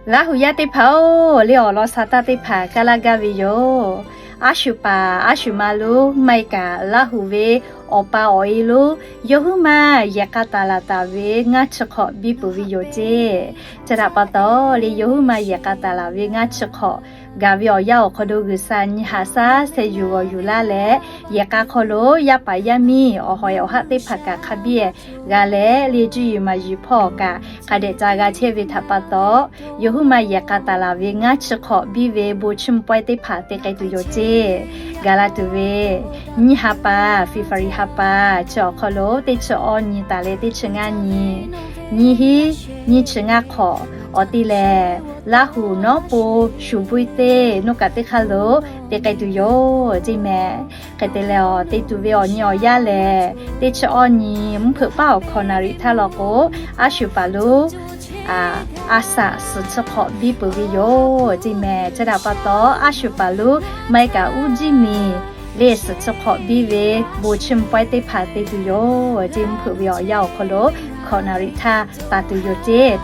Laˇ hu yaˇ teˇ hpaˍ-oˬ, le awˬ lawn sha taˇ teˇ hpaˍ kaˇ laˇ gaˇ ve yoˬ. Aˉ shuˍ paˍ aˉ shuˍ ma lonˉ maˇ heˆ kaꞈ, Laˇ hu ve awˬ pa awˬ e lonˉ yawˇ huiˉ maˇ yehˬ k'a taˍ laˬ taˍ ve ngaˇ chi hk'awꞈ biˇ peuˬ ve yoˬ ceˇ. Chi htaꞈ pa taw, le yawˇ huiˉ maˇ yehˬ k'a taˍ laˬ ve ngaˇ chi hk'awꞈ gaˬ ve awˬ yanˇ awˬ hk'aw lo G'uiˬsha nyi haꞈ shaˉ sheh yuˬ g'awˬ yuˬ laˇ leh, yehˬ k'a hk'aw lo yaˇ paˍ yaˇ miˇ awˬ hawˍ awˬ haˆ teˇ hpaˍ kaꞈ hk'a biˇ g'a leh, le juˇ yuˬ maˍ yuˬ hpawˇ kaꞈ hk'a dehꞈ ca g'a chehˇ ve htaꞈ pa taw, yawˇ huiˉ maˇ yehˬ k'a taˍ laˬ ve ngaˇ chi hk'awꞈ biˇ ve bon chiˇ mvuh pawehˇ teˇ hpaˍ te k'ai tuˬ yoˬ ceˇ. Gaˬ la tuˬ ve nyiˇ ha pa, February ha pa chi awˬ hk'aw lo teˇ chi awˇ nyi taˍ leh teˇ chi ngaˇ nyi, nyiˇ hinˉ nyiˇ chi ngaˇ hk'awꞈ awˬ te lehˬ, Laˇ hu nawˉ po shuˍ buiˇ teˇ nuˇ kaꞈ teˇ hk'aˇ lo te k'ai tuˬ yoˬ ceˇ mehˍ. Hk'e te leh, awˬ te tuˬ ve awˬ nyi awˬ yanˇ lehˬ, teˇ chi awˇ nyi mvuhˇ hpeuꞈ paˉ awˬ hkawꞈ naˍ riˍ htaˇ law k'o, aˉ shuˍ paˍ lonˉ a saꞈ suhˍ chi hk'awꞈ biˇ peuˬ ve yoˬ ceˇ mehˍ. Chi htaꞈ pa taw, aˉ shuˍ paˍ lonˉ maˇ heˆ kaꞈ uˉ jiˇ miˬ le suhˍ chi hk'awꞈ biˇ ve bon chiˇ mvuh pawehˇ teˇ hpaˍ te tuˬ yoˬ ceˇ. Mvuhˇ hpeuꞈ ve awˬ yanˇ awˬ hk'aw lo hkawꞈ naˍ riˍ htaˇ taˍ tuˬ yoˬ ceˇ.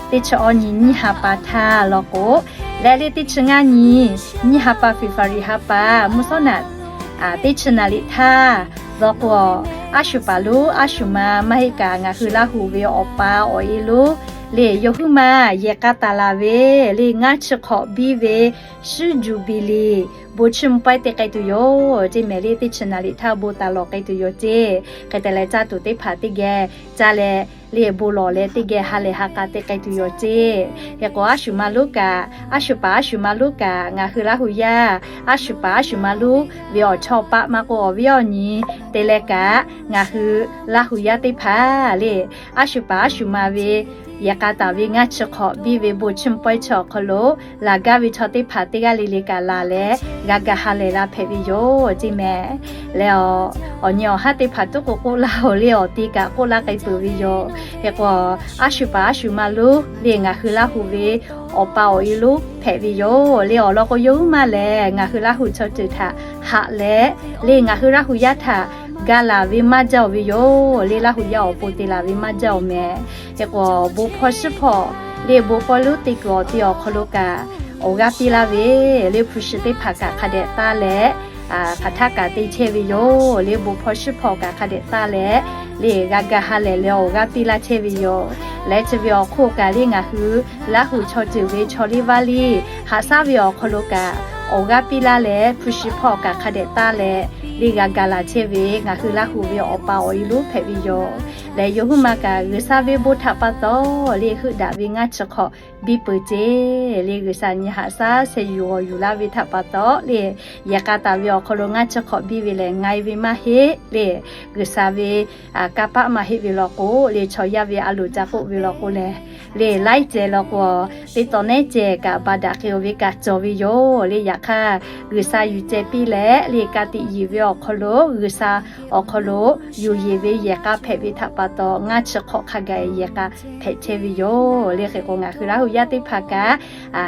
Teˇ chi awˇ nyi nyiˇ ha pa htaˇ law k'o, leh le teˇ chi ngaˇ nyi nyiˇ ha pa February ha pa mvuhˇ shawˉ naꞈ teˇ chi naˍ riˍ htaˇ law k'o, aˉ shuˍ paˍ lonˉ aˉ shuˍ ma maˇ heˆ kaꞈ ngaˬ hui Laˇ hu ve awˬ pa awˬ e lonˉ le yawˇ huiˉ maˇ yehˬ k'a taˍ laˬ ve le ngaˇ chi hk'awꞈ biˇ ve suhˉ juˍ biˍ liˍ bon chiˇ mvuh pawehˇ te k'ai tuˬ yoˬ ceˇ mehˍ. Le teˇ chi naˍ riˍ htaˇ bon taˍ lawˬ k'ai tuˬ yoˬ ceˇ. Hk'e te leh caˇ tuˬ teˇ hpaˍ teˇ geh caˇ leh, le bon lawˬ leh teˇ geh ha lehˬ ha k'a te k'ai tuˬ yoˬ ceˇ. Hk'e k'o, aˉ shuˍ ma lonˉ kaꞈ, aˉ shuˍ paˍ aˉ shuˍ ma lonˉ kaꞈ ngaˬ hui Laˇ hu yaˇ aˉ shuˍ paˍ aˉ shuˍ ma lonˉ ve awˬ chawˇ paˆ maˇ k'oˆ, awˬ viˉ awˬ nyi te leh kaꞈ, ngaˬ hui Laˇ hu yaˇ teˇ hpaˍ le aˉ shuˍ paˍ aˉ shuˍ ma ve yehˬ k'a taˍ ve ngaˇ chi hk'awꞈ biˇ ve bon chiˇ mvuh pawehˇ chi awˬ hk'aw lo laˬ gaˇ ve chaw teˇ hpaˍ teˇ g'aˇ le le kaꞈ laˬ leh, g'a ga ha lehˬ la hpehꞈ ve yoˬ ceˇ mehˍ. Leh awˬ nyi awˬ haˉ teˇ hpaˍ tuˉ k'o k'oˆ laˇ-oˬ, le awˬ te kaꞈ k'oˆ laˇ k'ai peuˬ ve yoˬ. Hk'e k'o, aˉ shuˍ paˍ aˉ shuˍ ma lonˉ le ngaˬ hui Laˇ hu ve awˬ pa awˬ e lonˉ hpehꞈ ve yoˬ. Le awˬ lawn k'o, yawˇ huiˉ maˇ lehˬ ngaˬ hui Laˇ hu chaw ceuˬ htaꞈ haꞈ leh, le ngaˬ hui Laˇ hu yaˇ htaꞈ ga laˬ ve maˇ jaˇ-oˬ ve yoˬ. Le Laˇ hu yaˇ awˬ pon te laˬ ve maˇ jaˇ-oˬ mehˍ. Hk'e k'o, bon hpawˇ shiˉ hpawˇ le bon pawˇ lonˉ te kuiˬ awˬ te awˬ hk'aw lo kaꞈ awˬ g'aˇ piˇ laˇ ve, le hpu shi teˇ hpaˍ kaꞈ hk'a dehꞈ taˇ leh, hk'aˬ htaˇ kaꞈ te chehˇ ve yoˬ. Le bon hpawˇ shiˉ hpawˇ kaꞈ hk'a dehꞈ taˇ leh, le g'a ga ha lehˬ leh awˬ g'aˇ piˇ laˇ chehˇ ve yoˬ. Leh chi ve awˬ hk'oˆ kaꞈ le ngaˬ hui Laˇ hu chaw ceuˬ ve chaw liˇ vaˇ liˇ haꞈ shaˉ ve awˬ hk'aw lo kaꞈ awˬ g'aˇ piˇ laˇ leh, hpu shi hpawˇ kaꞈ hk'a dehꞈ taˇ leh, le g'a ga laˬ chehˇ ve ngaˬ hui Laˇ hu ve awˬ pa awˬ e lonˉ hpehꞈ ve yoˬ. Leh yawˇ huiˉ maˇ kaꞈ G'uiˬsha ve bon htaꞈ pa taw le heuˆ daꞈ ve ngaˇ chi hk'awꞈ biˇ peuˬ ceˇ. Le G'uiˬsha nyi haꞈ shaˉ sheh yuˬ g'awˬ yuˬ laˇ ve htaꞈ pa taw le, yehˬ k'a taˍ ve awˬ hk'aw lo ngaˇ chi hk'awꞈ biˇ ve lehˬ, nga e ve maˇ heˆ le, G'uiˬsha ve kanˇ paˆ maˇ heˆ ve law k'o, le chaw yaˇ ve a loˍ ca k'oˆ ve law k'o lehˬ, le laiˉ cehˬ law k'o, teˇ taw nehˉ cehˬ kaꞈ ba daꞈ k'ai-o ve kaꞈ cawˬ ve yoˬ. Le yaꞈ hk'aˇ, G'uiˬsha yuˬ ceh piˇ leh, le ka tiꞈ yeˬ ve awˬ hk'aw lo G'uiˬsha awˬ hk'aw lo yuˬ yeˬ ve yehˬ k'a hpehꞈ ve htaꞈ pa taw, ngaˇ chi hk'awꞈ hk'a gaˬ yehˬ k'a hpehꞈ chehˇ ve yoˬ. Le hk'e k'o, ngaˬ hui Laˇ hu yaˇ teˇ hpaˍ kaꞈ,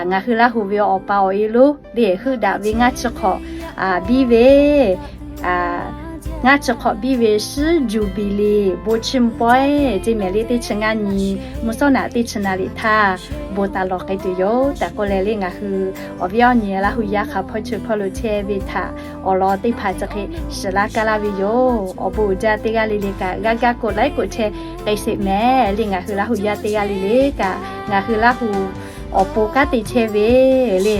ngaˬ hui Laˇ hu ve awˬ pa awˬ e lonˉ le heuˆ daꞈ ve ngaˇ chi hk'awꞈ biˇ ve ngaˇ chi hk'awꞈ biˇ ve suhˉ juˍ biˍ liˍ bon chiˇ mvuh pawehˇ ceˇ mehˍ. Le teˇ chi ngaˇ nyi mvuhˇ shawˉ naꞈ teˇ chi naˍ riˍ htaˇ bon taˍ lawˬ k'ai tuˬ yoˬ tehꞈ k'oˆ leh, le ngaˬ hui awˬ viˉ awˬ nyi Laˇ hu yaˇ hk'a hpawˇ cheu hpawˇ lo chehˇ ve htaꞈ awˬ lawn teˇ hpaˍ chi hk'e shiˍ laˇ kaˇ laˇ ve yoˬ. Awˬ bon uiˍ jaˇ teˇ g'aˇ le le kaꞈ g'aˇ gaˇ k'oˆ laiˉ k'oˆ chehˇ k'ai sheˍ mehˍ. Le ngaˬ hui Laˇ hu yaˇ teˇ g'aˇ le le kaꞈ ngaˬ hui Laˇ hu awˬ pon kanˉ te chehˇ ve le